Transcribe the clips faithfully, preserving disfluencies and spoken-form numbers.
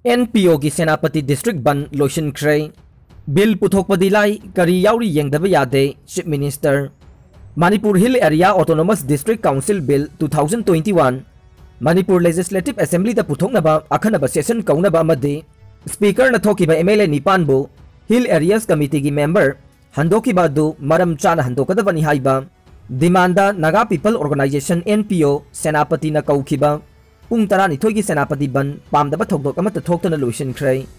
N P ꯑꯣꯒꯤ Senapati district ꯕꯟ ꯂꯣꯏꯁꯤꯟꯈ꯭ꯔꯦ꯫ Bill ꯄꯨꯊꯣꯛꯄꯗꯤ ꯂꯥꯏ, ꯀꯔꯤ ꯌꯥꯎꯔꯤ ꯌꯦꯡꯗꯕ ꯌꯥꯗꯦ, chief minister. Manipur hill area autonomous district council bill two thousand twenty one Manipur legislative ꯑꯦꯁꯦꯝꯕ꯭ꯂꯤꯗ ꯄꯨꯊꯣꯛꯅꯕ ꯑꯈꯟꯅꯕ ꯁꯦꯁꯟ ꯀꯧꯅꯕ ꯑꯃꯗꯤ ꯁ꯭ꯄꯤꯀꯔꯅ ꯊꯣꯛꯈꯤꯕ ꯑꯦꯝ ꯑꯦꯜ ꯑꯦ ꯅꯤꯄꯥꯟꯕꯨ ꯍꯤꯜ ꯑꯦꯔꯤꯌꯥꯁ ꯀꯃꯤꯇꯤꯒꯤ ꯃꯦꯝꯕꯔ ꯍꯟꯗꯣꯛꯈꯤꯕ ꯑꯗꯨ ꯃꯔꯝ ꯆꯥꯅ ꯍꯟꯗꯣꯛꯀꯗꯕꯅꯤ ꯍꯥꯏꯕ demand Naga people organization, N P O, ꯁꯦꯅꯥꯄꯇꯤꯅ ꯀꯧꯈꯤꯕ ꯄꯨꯡ ꯇꯔꯥꯅꯤꯊꯣꯏꯒꯤ ꯁꯦꯅꯥꯄꯇꯤ ꯕꯟ ꯄꯥꯝꯗꯕ ꯊꯧꯗꯣꯛ ꯑꯃꯠꯇ ꯊꯣꯛꯇꯅ ꯂꯣꯏꯁꯤꯟꯈ꯭ꯔꯦ꯫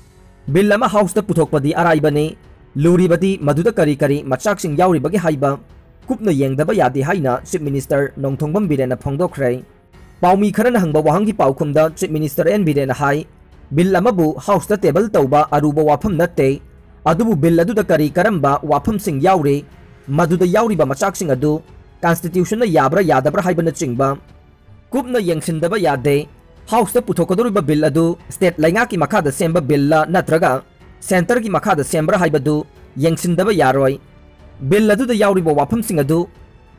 ꯕꯤꯜ ꯑꯃ ꯍꯥꯎꯁꯇ ꯄꯨꯊꯣꯛꯄꯗꯤ ꯑꯔꯥꯏꯕꯅꯤ, ꯂꯨꯔꯤꯕꯗꯤ ꯃꯗꯨꯗ ꯀꯔꯤ ꯀꯔꯤ ꯃꯆꯥꯛꯁꯤꯡ ꯌꯥꯎꯔꯤꯕꯒꯦ ꯍꯥꯏꯕ ꯀꯨꯞꯅ ꯌꯦꯡꯗꯕ ꯌꯥꯗꯦ ꯍꯥꯏꯅ ꯆꯤꯐ ꯃꯤꯅꯤꯁꯇꯔ ꯅꯣꯡꯊꯣꯝꯕꯝ ꯕꯤꯔꯦꯟꯅ ꯐꯣꯡꯗꯣꯛꯈ꯭ꯔꯦ꯫ ꯄꯥꯎꯃꯤ ꯈꯔꯅ ꯍꯪꯕ ꯋꯥꯍꯪꯒꯤ ꯄꯥꯎꯈꯨꯝꯗ ꯆꯤꯐ ꯃꯤꯅꯤꯁꯇꯔ ꯑꯦꯟ ꯕꯤꯔꯦꯟꯅ ꯍꯥꯏ, ꯕꯤꯜ ꯑꯃꯕꯨ ꯍꯥꯎꯁꯇ ꯇꯦꯕꯜ ꯇꯧꯕ ꯑꯔꯨꯕ ꯋꯥꯐꯝ ꯅꯠꯇꯦ, ꯑꯗꯨꯕꯨ ꯕꯤꯜ ꯑꯗꯨꯗ ꯀꯔꯤ ꯀꯔꯝꯕ ꯋꯥꯐꯝꯁꯤꯡ ꯌꯥꯎꯔꯤ, ꯃꯗꯨꯗ ꯌꯥꯎꯔꯤꯕ ꯃꯆꯥꯛꯁꯤꯡ ꯑꯗꯨ ꯀꯟꯁꯇꯤꯇ꯭ꯌꯨꯁꯟꯅ ꯌꯥꯕ꯭ꯔꯥ ꯌꯥꯗꯕ꯭ꯔꯥ ꯍꯥꯏꯕꯅꯆꯤꯡꯕ ꯀꯨꯞꯅ ꯌꯦꯡꯁꯤꯟꯗꯕ ꯌꯥꯗꯦ꯫ ꯍꯥꯎꯁꯇ ꯄꯨꯊꯣꯛꯀꯗꯧꯔꯤꯕ ꯕꯤꯜ ꯑꯗꯨ ꯁ꯭ꯇꯦꯠ ꯂꯩꯉꯥꯛꯀꯤ ꯃꯈꯥꯗ ꯁꯦꯝꯕ ꯕꯤꯜꯂ ꯅꯠꯇ꯭ꯔꯒ ꯁꯦꯟꯇꯔꯒꯤ ꯃꯈꯥꯗ ꯁꯦꯝꯕ꯭ꯔꯥ ꯍꯥꯏꯕꯗꯨ ꯌꯦꯡꯁꯤꯟꯗꯕ ꯌꯥꯔꯣꯏ꯫ ꯕꯤꯜ ꯑꯗꯨꯗ ꯌꯥꯎꯔꯤꯕ ꯋꯥꯐꯝꯁꯤꯡ ꯑꯗꯨ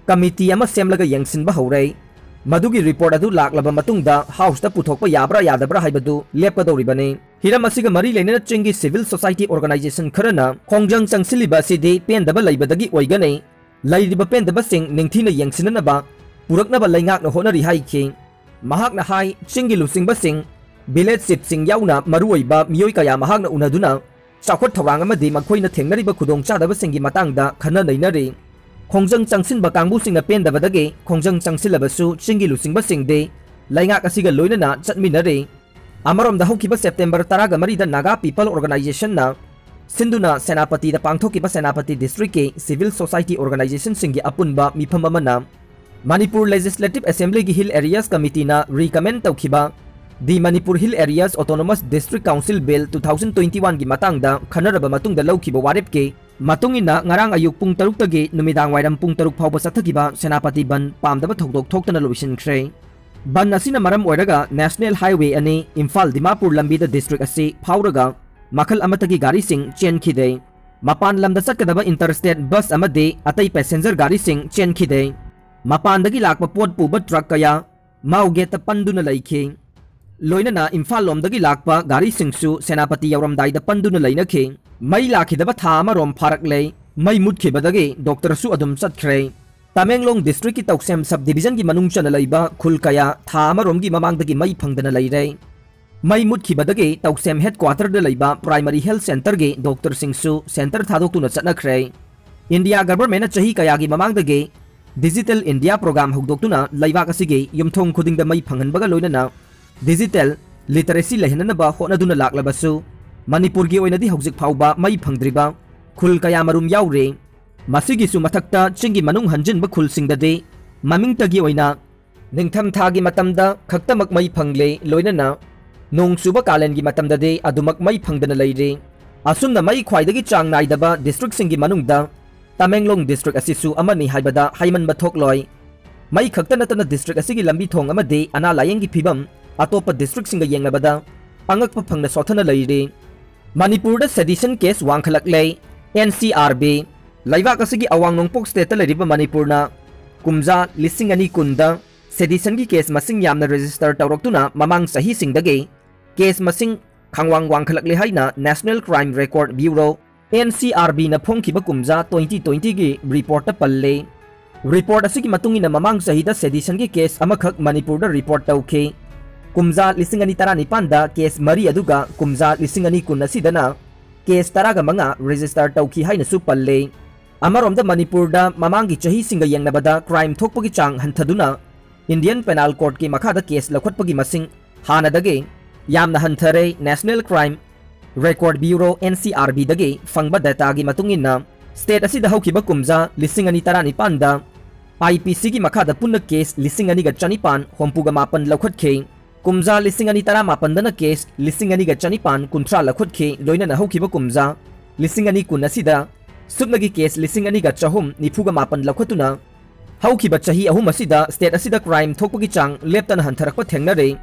ꯀꯃꯤꯇꯤ ꯑꯃ ꯁꯦꯝꯂꯒ ꯌꯦꯡꯁꯤꯟꯕ ꯍꯧꯔꯦ꯫ ꯃꯗꯨꯒꯤ ꯔꯤꯄꯣꯔꯠ ꯑꯗꯨ ꯂꯥꯛꯂꯕ ꯃꯇꯨꯡꯗ ꯍꯥꯎꯁꯇ ꯄꯨꯊꯣꯛꯄ ꯌꯥꯕ꯭ꯔꯥ ꯌꯥꯗꯕ꯭ꯔꯥ ꯍꯥꯏꯕꯗꯨ ꯂꯦꯞꯀꯗꯧꯔꯤꯕꯅꯤ꯫ ꯍꯤꯔꯝ ꯑꯁꯤꯒ ꯃꯔꯤ ꯂꯩꯅꯅ ꯆꯤꯡꯒꯤ ꯁꯤꯚꯤꯜ ꯁꯣꯁꯥꯏꯇꯤ ꯑꯣꯔꯒꯅꯥꯏꯖꯦꯁꯟ ꯈꯔꯅ ꯈꯣꯡꯖꯪ ꯆꯪꯁꯤꯜꯂꯤꯕ ꯑꯁꯤꯗꯤ ꯄꯦꯟꯗꯕ ꯂꯩꯕꯗꯒꯤ ꯑꯣꯏꯒꯅꯤ꯫ ꯂꯩꯔꯤꯕ ꯄꯦꯟꯗꯕꯁꯤꯡ ꯅꯤꯡꯊꯤꯅ ꯌꯦꯡꯁꯤꯟꯅꯅꯕ ꯄꯨꯔꯛꯅꯕ ꯂꯩꯉꯥꯛꯅ ꯍꯣꯠꯅꯔꯤ ꯍꯥꯏꯈꯤ꯫ ꯃꯍꯥꯛꯅ ꯍꯥꯏ, ꯆꯤꯡꯒꯤ ꯂꯨꯆꯤꯡꯕꯁꯤꯡ, ꯚꯤꯂꯦꯖ ꯆꯤꯐꯁꯤꯡ ꯌꯥꯎꯅ ꯃꯔꯨꯑꯣꯏꯕ ꯃꯤꯑꯣꯏ ꯀꯌꯥ ꯃꯍꯥꯛꯅ ꯎꯅꯗꯨꯅ ꯆꯥꯎꯈꯠ ꯊꯧꯔꯥꯡ ꯑꯃꯗꯤ ꯃꯈꯣꯏꯅ ꯊꯦꯡꯅꯔꯤꯕ ꯈꯨꯗꯣꯡꯆꯥꯗꯕꯁꯤꯡꯒꯤ ꯃꯇꯥꯡꯗ ꯈꯟꯅ ꯅꯩꯅꯔꯤ꯫ ꯈꯣꯡꯖꯪ ꯆꯪꯁꯤꯟꯕ ꯀꯥꯡꯕꯨꯁꯤꯡꯅ ꯄꯦꯟꯗꯕꯗꯒꯤ ꯈꯣꯡꯖꯪ ꯆꯪꯁꯤꯜꯂꯕꯁꯨ ꯆꯤꯡꯒꯤ ꯂꯨꯆꯤꯡꯕꯁꯤꯡꯗꯤ ꯂꯩꯉꯥꯛ ꯑꯁꯤꯒ ꯂꯣꯏꯅꯅ ꯆꯠꯃꯤꯟꯅꯔꯤ꯫ ꯑꯃꯔꯣꯝꯗ ꯍꯧꯈꯤꯕ ꯁꯦꯞꯇꯦꯝꯕꯔ ꯇꯔꯥꯒ ꯃꯔꯤꯗ ꯅꯥꯒꯥ ꯄꯤꯄꯜ ꯑꯣꯔꯒꯅꯥꯏꯖꯦꯁꯟꯅ ꯁꯤꯟꯗꯨꯅ ꯁꯦꯅꯥꯄꯇꯤꯗ ꯄꯥꯡꯊꯣꯛꯈꯤꯕ ꯁꯦꯅꯥꯄꯇꯤ ꯗꯤꯁꯇ꯭ꯔꯤꯛꯀꯤ ꯁꯤꯚꯤꯜ ꯁꯣꯁꯥꯏꯇꯤ ꯑꯣꯔꯒꯅꯥꯏꯖꯦꯁꯟꯁꯤꯡꯒꯤ ꯑꯄꯨꯟꯕ ꯃꯤꯐꯝ ꯑꯃꯅ ꯃꯅꯤꯄꯨꯔ ꯂꯦꯖꯤꯁꯂꯦꯇꯤꯚ ꯑꯦꯁꯦꯝꯕ꯭ꯂꯤꯒꯤ ꯍꯤꯜ ꯑꯦꯔꯤꯌꯥꯁ ꯀꯃꯤꯇꯤꯅ ꯔꯤꯀꯃꯦꯟ ꯇꯧꯈꯤꯕ the Manipur hill areas autonomous district council bill two thousand twenty ꯋꯥꯟꯒꯤ ꯃꯇꯥꯡꯗ ꯈꯟꯅꯔꯕ ꯃꯇꯨꯡꯗ ꯂꯧꯈꯤꯕ ꯋꯥꯔꯦꯞꯀꯤ ꯃꯇꯨꯡ ꯏꯟꯅ ꯉꯔꯥꯡ ꯑꯌꯨꯛ ꯄꯨꯡ ꯇꯔꯨꯛꯇꯒꯤ ꯅꯨꯃꯤꯗꯥꯡ ꯋꯥꯏꯔꯝ ꯄꯨꯡ ꯇꯔꯨꯛ ꯐꯥꯎꯕ ꯆꯠꯊꯈꯤꯕ ꯁꯦꯅꯥꯄꯇꯤ ꯕꯟ ꯄꯥꯝꯗꯕ ꯊꯧꯗꯣꯛ ꯊꯣꯛꯇꯅ ꯂꯣꯏꯁꯤꯟꯈ꯭ꯔꯦ꯫ ꯕꯟ ꯑꯁꯤꯅ ꯃꯔꯝ ꯑꯣꯏꯔꯒ ꯅꯦꯁꯅꯦꯜ ꯍꯥꯏꯋꯦ ꯑꯅꯤ ꯏꯝꯐꯥꯜ ꯗꯤꯃꯥꯄꯨꯔ ꯂꯝꯕꯤꯗ ꯗꯤꯁꯇ꯭ꯔꯤꯛ ꯑꯁꯤ ꯐꯥꯎꯔꯒ ꯃꯈꯜ ꯑꯃꯠꯇꯒꯤ ꯒꯥꯔꯤꯁꯤꯡ ꯆꯦꯟꯈꯤꯗꯦ꯫ ꯃꯄꯥꯟ ꯂꯝꯗ ꯆꯠꯀꯗꯕ ꯏꯟꯇꯔꯁ꯭ꯇꯦꯠ ꯕꯁ ꯑꯃꯗꯤ ꯑꯇꯩ ꯄꯦꯁꯦꯟꯖꯔ ꯒꯥꯔꯤꯁꯤꯡ ꯆꯦꯟꯈꯤꯗꯦ꯫ ꯃꯄꯥꯟꯗꯒꯤ ꯂꯥꯛꯄ ꯄꯣꯠ ꯄꯨꯕ ꯇ꯭ꯔꯛ ꯀꯌꯥ ꯃꯥꯎ ꯒꯦꯠꯇ ꯄꯟꯗꯨꯅ ꯂꯩꯈꯤ꯫ ꯂꯣꯏꯅꯅ ꯏꯝꯐꯥꯜ ꯂꯣꯝꯗꯒꯤ ꯂꯥꯛꯄ ꯒꯥꯔꯤꯁꯤꯡꯁꯨ ꯁꯦꯅꯥꯄꯇꯤ ꯌꯧꯔꯝꯗꯥꯏꯗ ꯄꯟꯗꯨꯅ ꯂꯩꯅꯈꯤ꯫ ꯃꯩ ꯂꯥꯛꯈꯤꯗꯕ ꯊꯥ ꯑꯃꯔꯣꯝ ꯐꯥꯔꯛꯂꯦ꯫ ꯃꯩ ꯃꯨꯠꯈꯤꯕꯗꯒꯤ ꯗꯣꯛꯇꯔꯁꯨ ꯑꯗꯨꯝ ꯆꯠꯈ꯭ꯔꯦ꯫ ꯇꯃꯦꯡꯂꯣꯡ ꯗꯤꯁꯇ꯭ꯔꯤꯛꯀꯤ ꯇꯧꯁꯦꯝ ꯁꯕ ꯗꯤꯕꯤꯖꯟꯒꯤ ꯃꯅꯨꯡ ꯆꯟꯅ ꯂꯩꯕ ꯈꯨꯜ ꯀꯌꯥ ꯊꯥ ꯑꯃꯔꯣꯝꯒꯤ ꯃꯃꯥꯡꯗꯒꯤ ꯃꯩ ꯐꯪꯗꯅ ꯂꯩꯔꯦ꯫ ꯃꯩ ꯃꯨꯠꯈꯤꯕꯗꯒꯤ ꯇꯧꯁꯦꯝ ꯍꯦꯗꯀ꯭ꯋꯥꯇꯔꯗ ꯂꯩꯕ ꯄ꯭ꯔꯥꯏꯃꯔꯤ ꯍꯦꯜꯊ ꯁꯦꯟꯇꯔꯒꯤ ꯗꯣꯛꯇꯔꯁꯤꯡꯁꯨ ꯁꯦꯟꯇꯔ ꯊꯥꯗꯣꯛꯇꯨꯅ ꯆꯠꯅꯈ꯭ꯔꯦ꯫ ꯏꯟꯗꯤꯌꯥ ꯒꯚꯔꯟꯃꯦꯟꯠꯅ ꯆꯍꯤ ꯀꯌꯥꯒꯤ ꯃꯃꯥꯡꯗꯒꯤ ꯗꯤꯖꯤꯇꯦꯜ ꯏꯟꯗꯤꯌꯥ ꯄ꯭ꯔꯣꯒ꯭ꯔꯥꯝ ꯍꯧꯗꯣꯛꯇꯨꯅ ꯂꯩꯕꯥꯛ ꯑꯁꯤꯒꯤ ꯌꯨꯝꯊꯣꯡ ꯈꯨꯗꯤꯡꯗ ꯃꯩ ꯐꯪꯍꯟꯕꯒ ꯂꯣꯏꯅꯅ ꯗꯤꯖꯤꯇꯦꯜ ꯂꯤꯇꯔꯦꯁꯤ ꯂꯩꯍꯟꯅꯅꯕ ꯍꯣꯠꯅꯗꯨꯅ ꯂꯥꯛꯂꯕꯁꯨ, ꯃꯅꯤꯄꯨꯔꯒꯤ ꯑꯣꯏꯅꯗꯤ ꯍꯧꯖꯤꯛ ꯐꯥꯎꯕ ꯃꯩ ꯐꯪꯗ꯭ꯔꯤꯕ ꯈꯨꯜ ꯀꯌꯥꯃꯔꯨꯝ ꯌꯥꯎꯔꯤ꯫ ꯃꯁꯤꯒꯤꯁꯨ ꯃꯊꯛꯇ ꯆꯤꯡꯒꯤ ꯃꯅꯨꯡ ꯍꯟꯖꯤꯟꯕ ꯈꯨꯜꯁꯤꯡꯗꯗꯤ ꯃꯃꯤꯡꯇꯒꯤ ꯑꯣꯏꯅ ꯅꯤꯡꯊꯝꯊꯥꯒꯤ ꯃꯇꯝꯗ ꯈꯛꯇꯃꯛ ꯃꯩ ꯐꯪꯂꯦ, ꯂꯣꯏꯅꯅ ꯅꯣꯡ ꯆꯨꯕ ꯀꯥꯂꯦꯟꯒꯤ ꯃꯇꯝꯗꯗꯤ ꯑꯗꯨꯃꯛ ꯃꯩ ꯐꯪꯗꯅ ꯂꯩꯔꯤ꯫ ꯑꯁꯨꯝꯅ ꯃꯩ ꯈ꯭ꯋꯥꯏꯗꯒꯤ ꯆꯥꯡ ꯅꯥꯏꯗꯕ ꯗꯤꯁꯇ꯭ꯔꯤꯛꯁꯤꯡꯒꯤ ꯃꯅꯨꯡꯗ ꯇꯃꯦꯡꯂꯣꯡ ꯗꯤꯁꯇ꯭ꯔꯤꯛ ꯑꯁꯤꯁꯨ ꯑꯃꯅꯤ ꯍꯥꯏꯕꯗ ꯍꯥꯏꯃꯟꯕ ꯊꯣꯛꯂꯣꯏ꯫ ꯃꯩ ꯈꯛꯇ ꯅꯠꯇꯅ ꯗꯤꯁꯇ꯭ꯔꯤꯛ ꯑꯁꯤꯒꯤ ꯂꯝꯕꯤ ꯊꯣꯡ ꯑꯃꯗꯤ ꯑꯅꯥ ꯂꯥꯌꯦꯡꯒꯤ ꯐꯤꯕꯝ ꯑꯇꯣꯞꯄ ꯗꯤꯁꯇ꯭ꯔꯤꯛꯁꯤꯡꯒ ꯌꯦꯡꯅꯕꯗ ꯑꯉꯛꯄ ꯐꯪꯅ ꯁꯣꯠꯊꯅ ꯂꯩꯔꯤ꯫ ꯃꯅꯤꯄꯨꯔꯗ ꯁꯦꯗꯤꯁꯟ ꯀꯦꯁ ꯋꯥꯡꯈꯠꯂꯛꯂꯦ꯫ N C R B. ꯂꯩꯕꯥꯛ ꯑꯁꯤꯒꯤ ꯑꯋꯥꯡ ꯅꯣꯡꯄꯣꯛ ꯁ꯭ꯇꯦꯠꯇ ꯂꯩꯔꯤꯕ ꯃꯅꯤꯄꯨꯔꯅ ꯀꯨꯝꯖꯥ ꯂꯤꯁꯤꯡ ꯑꯅꯤ ꯀꯨꯟꯗ ꯁꯦꯗꯤꯁꯟꯒꯤ ꯀꯦꯁ ꯃꯁꯤꯡ ꯌꯥꯝꯅ ꯔꯦꯖꯤꯁꯇꯔ ꯇꯧꯔꯛꯇꯨꯅ ꯃꯃꯥꯡ ꯆꯍꯤꯁꯤꯡꯗꯒꯤ ꯀꯦꯁ ꯃꯁꯤꯡ ꯈꯪꯋꯥꯡ ꯋꯥꯡꯈꯠꯂꯛꯂꯦ ꯍꯥꯏꯅ National Crime Record Bureau, N C R B ꯅ ꯐꯣꯡꯈꯤꯕ ꯀꯨꯝꯖꯥ twenty twenty ꯒꯤ ꯔꯤꯄꯣꯔꯠꯇ ꯄꯜꯂꯤ꯫ ꯔꯤꯄꯣꯔꯠ ꯑꯁꯤꯒꯤ ꯃꯇꯨꯡ ꯏꯟꯅ ꯃꯃꯥꯡ ꯆꯍꯤꯗ ꯁꯦꯗꯤꯁꯟꯒꯤ ꯀꯦꯁ ꯑꯃꯈꯛ ꯃꯅꯤꯄꯨꯔꯗ ꯔꯤꯄꯣꯔꯠ ꯇꯧꯈꯤ꯫ ꯀꯨꯝꯖꯥ ꯂꯤꯁꯤꯡ ꯑꯅꯤ ꯇꯔꯥꯅꯤꯄꯥꯟꯗ ꯀꯦꯁ ꯃꯔꯤ, ꯑꯗꯨꯒ ꯀꯨꯝꯖꯥ ꯂꯤꯁꯤꯡ ꯑꯅꯤ ꯀꯨꯟ ꯑꯁꯤꯗꯅ ꯀꯦꯁ ꯇꯔꯥꯒ ꯃꯉꯥ ꯔꯦꯖꯤꯁꯇꯔ ꯇꯧꯈꯤ ꯍꯥꯏꯅꯁꯨ ꯄꯜꯂꯤ꯫ ꯑꯃꯔꯣꯝꯗ ꯃꯅꯤꯄꯨꯔꯗ ꯃꯃꯥꯡꯒꯤ ꯆꯍꯤꯁꯤꯡꯒ ꯌꯦꯡꯅꯕꯗ ꯀ꯭ꯔꯥꯏꯝ ꯊꯣꯛꯄꯒꯤ ꯆꯥꯡ ꯍꯟꯊꯗꯨꯅ ꯏꯟꯗꯤꯌꯟ ꯄꯦꯅꯥꯜ ꯀꯣꯗꯀꯤ ꯃꯈꯥꯗ ꯀꯦꯁ ꯂꯧꯈꯠꯄꯒꯤ ꯃꯁꯤꯡ ꯍꯥꯟꯅꯗꯒꯤ ꯌꯥꯝꯅ ꯍꯟꯊꯔꯦ꯫ National Crime Record Bureau, N C R B ꯗꯒꯤ ꯐꯪꯕ ꯗꯦꯇꯥꯒꯤ ꯃꯇꯨꯡ ꯏꯟꯅ, ꯁ꯭ꯇꯦꯠ ꯑꯁꯤꯗ ꯍꯧꯈꯤꯕ ꯀꯨꯝꯖꯥ ꯂꯤꯁꯤꯡ ꯑꯅꯤ ꯇꯔꯥꯅꯤꯄꯥꯟꯗ I P C ꯒꯤ ꯃꯈꯥꯗ ꯄꯨꯟꯅ ꯀꯦꯁ ꯂꯤꯁꯤꯡ ꯑꯅꯤꯒ ꯆꯅꯤꯄꯥꯟ ꯍꯨꯝꯐꯨꯒ ꯃꯥꯄꯟ ꯂꯧꯈꯠꯈꯤ꯫ ꯀꯨꯝꯖꯥ ꯂꯤꯁꯤꯡ ꯑꯅꯤ ꯇꯔꯥꯃꯥꯄꯟꯗꯅ ꯀꯦꯁ ꯂꯤꯁꯤꯡ ꯑꯅꯤꯒ ꯆꯅꯤꯄꯥꯟ ꯀꯨꯟꯊ꯭ꯔꯥ ꯂꯧꯈꯠꯈꯤ꯫ ꯂꯣꯏꯅꯅ ꯍꯧꯈꯤꯕ ꯀꯨꯝꯖꯥ ꯂꯤꯁꯤꯡ ꯑꯅꯤ ꯀꯨꯟ ꯑꯁꯤꯗ ꯁꯨꯞꯅꯒꯤ ꯀꯦꯁ ꯂꯤꯁꯤꯡ ꯑꯅꯤꯒ ꯆꯍꯨꯝ ꯅꯤꯐꯨꯒ ꯃꯥꯄꯟ ꯂꯧꯈꯠꯇꯨꯅ ꯍꯧꯈꯤꯕ ꯆꯍꯤ ꯑꯍꯨꯝ ꯑꯁꯤꯗ ꯁ꯭ꯇꯦꯠ ꯑꯁꯤꯗ ꯀ꯭ꯔꯥꯏꯝ ꯊꯣꯛꯄꯒꯤ ꯆꯥꯡ ꯂꯦꯞꯇꯅ ꯍꯟꯊꯔꯛꯄ ꯊꯦꯡꯅꯔꯦ꯫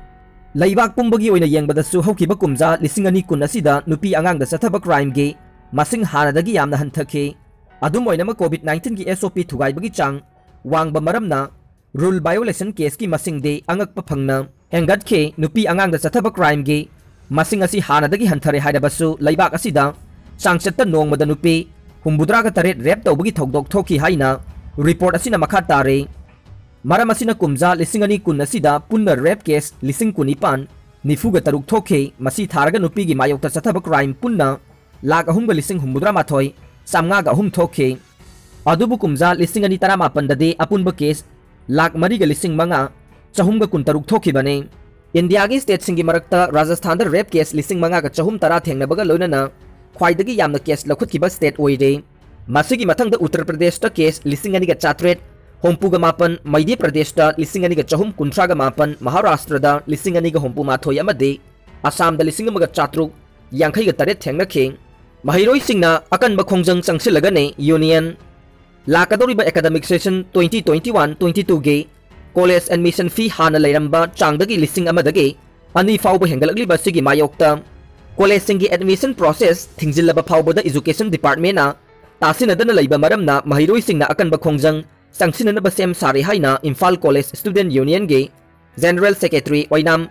ꯂꯩꯕꯥꯛ ꯄꯨꯝꯕꯒꯤ ꯑꯣꯏꯅ ꯌꯦꯡꯕꯗꯁꯨ ꯍꯧꯈꯤꯕ ꯀꯨꯝꯖꯥ ꯂꯤꯁꯤꯡ ꯑꯅꯤ ꯀꯨꯟ ꯑꯁꯤꯗ ꯅꯨꯄꯤ ꯑꯉꯥꯡꯗ ꯆꯠꯊꯕ ꯀ꯭ꯔꯥꯏꯝꯒꯤ ꯃꯁꯤꯡ ꯍꯥꯟꯅꯗꯒꯤ ꯌꯥꯝꯅ ꯍꯟꯊꯈꯤ꯫ ꯑꯗꯨꯝ ꯑꯣꯏꯅꯃꯛ, COVID nineteen ꯒꯤ S O P ꯊꯨꯒꯥꯏꯕꯒꯤ ꯆꯥꯡ ꯋꯥꯡꯕ ꯃꯔꯝꯅ rule violation caseꯀꯤ ꯃꯁꯤꯡꯗꯤ ꯑꯉꯛꯄ ꯐꯪꯅ ꯍꯦꯟꯒꯠꯈꯤ꯫ ꯅꯨꯄꯤ ꯑꯉꯥꯡꯗ ꯆꯠꯊꯕ crimeꯒꯤ ꯃꯁꯤꯡ ꯑꯁꯤ ꯍꯥꯟꯅꯗꯒꯤ ꯍꯟꯊꯔꯦ ꯍꯥꯏꯔꯕꯁꯨ, ꯂꯩꯕꯥꯛ ꯑꯁꯤꯗ ꯆꯥꯡꯆꯠꯇ ꯅꯣꯡꯃꯗ ꯅꯨꯄꯤ ꯍꯨꯝꯐꯨꯇꯔꯥꯒ ꯇꯔꯦꯠ rape ꯇꯧꯕꯒꯤ ꯊꯧꯗꯣꯛ ꯊꯣꯛꯈꯤ ꯍꯥꯏꯅ report ꯑꯁꯤꯅ ꯃꯈꯥ ꯇꯥꯔꯤ꯫ ꯃꯔꯝ ꯑꯁꯤꯅ ꯀꯨꯝꯖꯥ ꯂꯤꯁꯤꯡ ꯑꯅꯤ ꯀꯨꯟ ꯑꯁꯤꯗ ꯄꯨꯟꯅ rape case ꯂꯤꯁꯤꯡ ꯀꯨꯟꯅꯤꯄꯥꯟ ꯅꯤꯐꯨꯒ ꯇꯔꯨꯛ ꯊꯣꯛꯈꯤ꯫ ꯃꯁꯤ ꯊꯥꯔꯒ ꯅꯨꯄꯤꯒꯤ ꯃꯥꯌꯣꯛꯇ ꯆꯠꯊꯕ crime ꯄꯨꯟꯅ ꯂꯥꯈ ꯑꯍꯨꯝꯒ ꯂꯤꯁꯤꯡ ꯍꯨꯝꯐꯨꯇꯔꯥ ꯃꯥꯊꯣꯏ ꯆꯥꯝꯃꯉꯥꯒ ꯑꯍꯨꯝ ꯊꯣꯛꯈꯤ꯫ ꯑꯗꯨꯕꯨ ꯀꯨꯝꯖꯥ ꯂꯤꯁꯤꯡ ꯑꯅꯤ ꯇꯔꯥꯃꯥꯄꯟꯗꯗꯤ ꯑꯄꯨꯟꯕ case ꯂꯥꯈ ꯃꯔꯤꯒ ꯂꯤꯁꯤꯡ ꯃꯉꯥ ꯆꯍꯨꯝꯒ ꯀꯨꯟꯇꯔꯨꯛ ꯊꯣꯛꯈꯤꯕꯅꯤ꯫ ꯏꯟꯗꯤꯌꯥꯒꯤ stateꯁꯤꯡꯒꯤ ꯃꯔꯛꯇ ꯔꯥꯖꯁꯊꯥꯟꯗ rape case ꯂꯤꯁꯤꯡ ꯃꯉꯥꯒ ꯆꯍꯨꯝ ꯇꯔꯥ ꯊꯦꯡꯅꯕꯒ ꯂꯣꯏꯅꯅ ꯈ꯭ꯋꯥꯏꯗꯒꯤ ꯌꯥꯝꯅ case ꯂꯧꯈꯠꯈꯤꯕ state ꯑꯣꯏꯔꯦ꯫ ꯃꯁꯤꯒꯤ ꯃꯊꯪꯗ ꯎꯠꯇꯔ ꯄ꯭ꯔꯗꯦꯁꯇ case ꯂꯤꯁꯤꯡ ꯑꯅꯤꯒ ꯆꯥꯇ꯭ꯔꯦꯠ ꯍꯨꯝꯐꯨꯒ ꯃꯥꯄꯟ, ꯃꯙ꯭ꯌ ꯄ꯭ꯔꯗꯦꯁꯇ ꯂꯤꯁꯤꯡ ꯑꯅꯤꯒ ꯆꯍꯨꯝ ꯀꯨꯟꯊ꯭ꯔꯥꯒ ꯃꯥꯄꯟ, ꯃꯍꯥꯔꯥꯁꯇ꯭ꯔꯗ ꯂꯤꯁꯤꯡ ꯑꯅꯤꯒ ꯍꯨꯝꯐꯨ ꯃꯥꯊꯣꯏ ꯑꯃꯗꯤ ꯑꯁꯥꯝꯗ ꯂꯤꯁꯤꯡ ꯑꯃꯒ ꯆꯥꯇ꯭ꯔꯨꯛ ꯌꯥꯡꯈꯩꯒ ꯇꯔꯦꯠ ꯊꯦꯡꯅꯈꯤ꯫ ꯃꯍꯩꯔꯣꯏꯁꯤꯡꯅ ꯑꯀꯟꯕ ꯈꯣꯡꯖꯪ ꯆꯪꯁꯤꯜꯂꯒꯅꯤ꯫ Union ꯂꯥꯛꯀꯗꯧꯔꯤꯕ academic session twenty twenty-one twenty twoꯒꯤ college admission fee ꯍꯥꯟꯅ ꯂꯩꯔꯝꯕ ꯆꯥꯡꯗꯒꯤ ꯂꯤꯁꯤꯡ ꯑꯃꯗꯒꯤ ꯑꯅꯤ ꯐꯥꯎꯕ ꯍꯦꯟꯒꯠꯂꯛꯂꯤꯕ ꯑꯁꯤꯒꯤ ꯃꯥꯌꯣꯛꯇ collegeꯁꯤꯡꯒꯤ admission process ꯊꯤꯡꯖꯤꯜꯂꯕ ꯐꯥꯎꯕꯗ education departmentꯅ ꯇꯥꯁꯤꯟꯅꯗꯅ ꯂꯩꯕ ꯃꯔꯝꯅ ꯃꯍꯩꯔꯣꯏꯁꯤꯡꯅ ꯑꯀꯟꯕ ꯈꯣꯡꯖꯪ ꯆꯪꯁꯤꯟꯅꯅꯕ ꯁꯦꯝ ꯁꯥꯔꯦ ꯍꯥꯏꯅ Imphal College Student Unionꯒꯤ General Secretary ꯑꯣꯏꯅꯥꯝ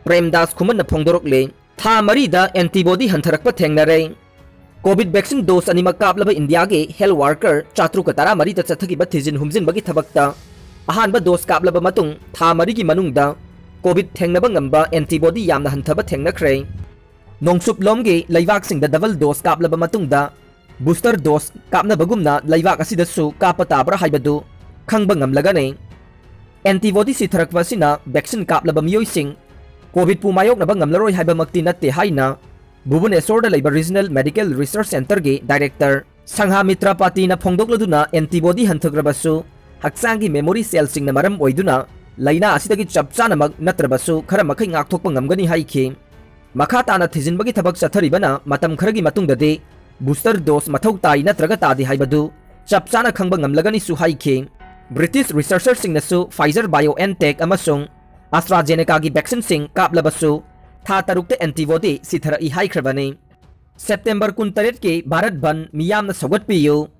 ꯄ꯭ꯔꯦꯝꯗꯥꯁ ꯈꯨꯃꯟꯅ ꯐꯣꯡꯗꯣꯔꯛꯂꯤ꯫ ꯊꯥ ꯃꯔꯤꯗ antibody ꯍꯟꯊꯔꯛꯄ ꯊꯦꯡꯅꯔꯦ꯫ Covid vaccine dose ꯑꯅꯤꯃꯛ ꯀꯥꯞꯂꯕ ꯏꯟꯗꯤꯌꯥꯒꯤ health worker ꯆꯥꯇ꯭ꯔꯨꯛꯀ ꯇꯔꯥꯃꯔꯤꯗ ꯆꯠꯊꯈꯤꯕ ꯊꯤꯖꯤꯟ ꯍꯨꯝꯖꯤꯟꯕꯒꯤ ꯊꯕꯛꯇ ꯑꯍꯥꯟꯕ dose ꯀꯥꯞꯂꯕ ꯃꯇꯨꯡ ꯊꯥ ꯃꯔꯤꯒꯤ ꯃꯅꯨꯡꯗ Covid ꯊꯦꯡꯅꯕ ꯉꯝꯕ antibody ꯌꯥꯝꯅ ꯍꯟꯊꯕ ꯊꯦꯡꯅꯈ꯭ꯔꯦ꯫ ꯅꯣꯡꯆꯨꯞꯂꯣꯝꯒꯤ ꯂꯩꯕꯥꯛꯁꯤꯡꯗ double dose ꯀꯥꯞꯂꯕ ꯃꯇꯨꯡꯗ booster dose ꯀꯥꯞꯅꯕꯒꯨꯝꯅ ꯂꯩꯕꯥꯛ ꯑꯁꯤꯗꯁꯨ ꯀꯥꯞꯄ ꯇꯥꯕ꯭ꯔꯥ ꯍꯥꯏꯕꯗꯨ ꯈꯪꯕ ꯉꯝꯂꯒꯅꯤ꯫ Antibody ꯁꯤꯊꯔꯛꯄ ꯑꯁꯤꯅ vaccine ꯀꯥꯞꯂꯕ ꯃꯤꯑꯣꯏꯁꯤꯡ Covidꯄꯨ ꯃꯥꯌꯣꯛꯅꯕ ꯉꯝꯂꯔꯣꯏ ꯍꯥꯏꯕꯃꯛꯇꯤ ꯅꯠꯇꯦ ꯍꯥꯏꯅ ꯚꯨꯕꯅꯦꯁꯣꯔꯗ ꯂꯩꯕ Regional Medical Research Centreꯒꯤ Director ꯁꯪꯍꯥꯃꯤꯇ꯭ꯔ ꯄꯥꯇꯤꯅ ꯐꯣꯡꯗꯣꯛꯂꯗꯨꯅ, antibody ꯍꯟꯊꯈ꯭ꯔꯕꯁꯨ ꯍꯛꯆꯥꯡꯒꯤ memory cellꯁꯤꯡꯅ ꯃꯔꯝ ꯑꯣꯏꯗꯨꯅ ꯂꯥꯏꯅꯥ ꯑꯁꯤꯗꯒꯤ ꯆꯞ ꯆꯥꯅꯃꯛ ꯅꯠꯇ꯭ꯔꯕꯁꯨ ꯈꯔ ꯃꯈꯩ ꯉꯥꯛꯊꯣꯛꯄ ꯉꯝꯒꯅꯤ ꯍꯥꯏꯈꯤ꯫ ꯃꯈꯥ ꯇꯥꯅ ꯊꯤꯖꯤꯟꯕꯒꯤ ꯊꯕꯛ ꯆꯠꯊꯔꯤꯕꯅ ꯃꯇꯝ ꯈꯔꯒꯤ ꯃꯇꯨꯡꯗꯗꯤ booster dose ꯃꯊꯧ ꯇꯥꯏ ꯅꯠꯇ꯭ꯔꯒ ꯇꯥꯗꯦ ꯍꯥꯏꯕꯗꯨ ꯆꯞ ꯆꯥꯅ ꯈꯪꯕ ꯉꯝꯂꯒꯅꯤꯁꯨ ꯍꯥꯏꯈꯤ꯫ British researcherꯁꯤꯡꯅꯁꯨ Pfizer BioNTech ꯑꯃꯁꯨꯡ AstraZenecaꯒꯤ vaccineꯁꯤꯡ ꯀꯥꯞꯂꯕꯁꯨ ꯊꯥ ꯇꯔꯨꯛꯇ antibody ꯁꯤꯊꯔꯛꯏ ꯍꯥꯏꯈ꯭ꯔꯕꯅꯤ꯫ September ꯀꯨꯟꯇꯔꯦꯠꯀꯤ ꯚꯥꯔꯠ ꯕꯟꯗ ꯃꯤꯌꯥꯝꯅ ꯁꯧꯒꯠꯄꯤꯌꯨ꯫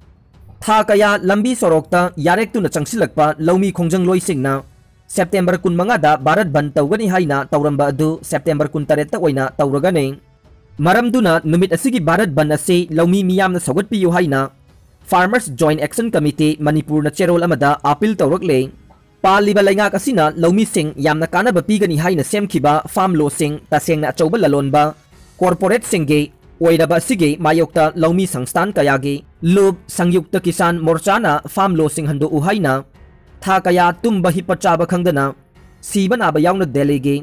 ꯊꯥ ꯀꯌꯥ ꯂꯝꯕꯤ ꯁꯣꯔꯣꯛꯇ ꯌꯥꯔꯦꯛꯇꯨꯅ ꯆꯪꯁꯤꯜꯂꯛꯄ ꯂꯧꯃꯤ ꯈꯣꯡꯖꯪꯂꯣꯏꯁꯤꯡꯅ ꯁꯦꯞꯇꯦꯝꯕꯔ ꯀꯨꯟꯃꯉꯥꯗ ꯚꯥꯔꯠ ꯕꯟꯗ ꯇꯧꯒꯅꯤ ꯍꯥꯏꯅ ꯇꯧꯔꯝꯕ ꯑꯗꯨ ꯁꯦꯞꯇꯦꯝꯕꯔ ꯀꯨꯟꯇꯔꯦꯠꯇ ꯑꯣꯏꯅ ꯇꯧꯔꯒꯅꯤ꯫ ꯃꯔꯝꯗꯨꯅ ꯅꯨꯃꯤꯠ ꯑꯁꯤꯒꯤ ꯚꯥꯔꯠ ꯕꯟꯗ ꯑꯁꯤ ꯂꯧꯃꯤ ꯃꯤꯌꯥꯝꯅ ꯁꯧꯒꯠꯄꯤꯌꯨ ꯍꯥꯏꯅ Farmers Joint Action Committee ꯃꯅꯤꯄꯨꯔꯅ ꯆꯦꯔꯣꯜ ꯑꯃꯗ ꯑꯥꯄꯤꯜ ꯇꯧꯔꯛꯂꯦ꯫ ꯄꯥꯜꯂꯤꯕ ꯂꯩꯉꯥꯛ ꯑꯁꯤꯅ ꯂꯧꯃꯤꯁꯤꯡ ꯌꯥꯝꯅ ꯀꯥꯟꯅꯕ ꯄꯤꯒꯅꯤ ꯍꯥꯏꯅ ꯁꯦꯝꯈꯤꯕ ꯐꯥꯔꯝ ꯂꯣꯁꯤꯡ ꯇꯁꯦꯡꯅ ꯑꯆꯧꯕ ꯂꯂꯣꯟꯕ ꯀꯣꯔꯄꯣꯔꯦꯠꯁꯤꯡꯒꯤ ꯑꯣꯏꯔꯕ ꯑꯁꯤꯒꯤ ꯃꯥꯌꯣꯛꯇ ꯂꯧꯃꯤ ꯁꯪꯁꯊꯥꯟ ꯀꯌꯥꯒꯤ ꯂꯨꯞ, ꯁꯪꯌꯨꯛꯇ ꯀꯤꯁꯥꯟ ꯃꯣꯔꯆꯥꯅ ꯐꯥꯔꯝ ꯂꯣꯁꯤꯡ ꯍꯟꯗꯣꯛꯎ ꯍꯥꯏꯅ ꯊꯥ ꯀꯌꯥ ꯇꯨꯝꯕ ꯍꯤꯞꯄ ꯆꯥꯕ ꯈꯪꯗꯅ ꯁꯤꯕ ꯅꯥꯕ ꯌꯥꯎꯅ ꯗꯦꯜꯂꯤꯒꯤ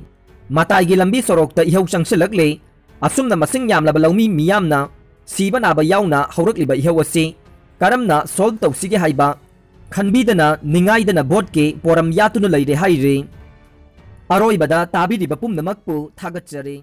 ꯃꯇꯥꯏꯒꯤ ꯂꯝꯕꯤ ꯁꯣꯔꯣꯛꯇ ꯏꯍꯧ ꯆꯪꯁꯤꯜꯂꯛꯂꯦ꯫ ꯑꯁꯨꯝꯅ ꯃꯁꯤꯡ ꯌꯥꯝꯂꯕ ꯂꯧꯃꯤ ꯃꯤꯌꯥꯝꯅ ꯁꯤꯕ ꯅꯥꯕ ꯌꯥꯎꯅ ꯍꯧꯔꯛꯂꯤꯕ ꯏꯍꯧ ꯑꯁꯤ ꯀꯔꯝꯅ ꯁꯣꯜꯕ ꯇꯧꯁꯤꯒꯦ ꯍꯥꯏꯕ ꯈꯟꯕꯤꯗꯅ ꯅꯤꯡꯉꯥꯏꯗꯅ ꯚꯣꯠꯀꯤ ꯄꯣꯔꯝ ꯌꯥꯠꯇꯨꯅ ꯂꯩꯔꯦ ꯍꯥꯏꯔꯤ꯫ ꯑꯔꯣꯏꯕꯗ ꯇꯥꯕꯤꯔꯤꯕ ꯄꯨꯝꯅꯃꯛꯄꯨ ꯊꯥꯒꯠꯆꯔꯤ꯫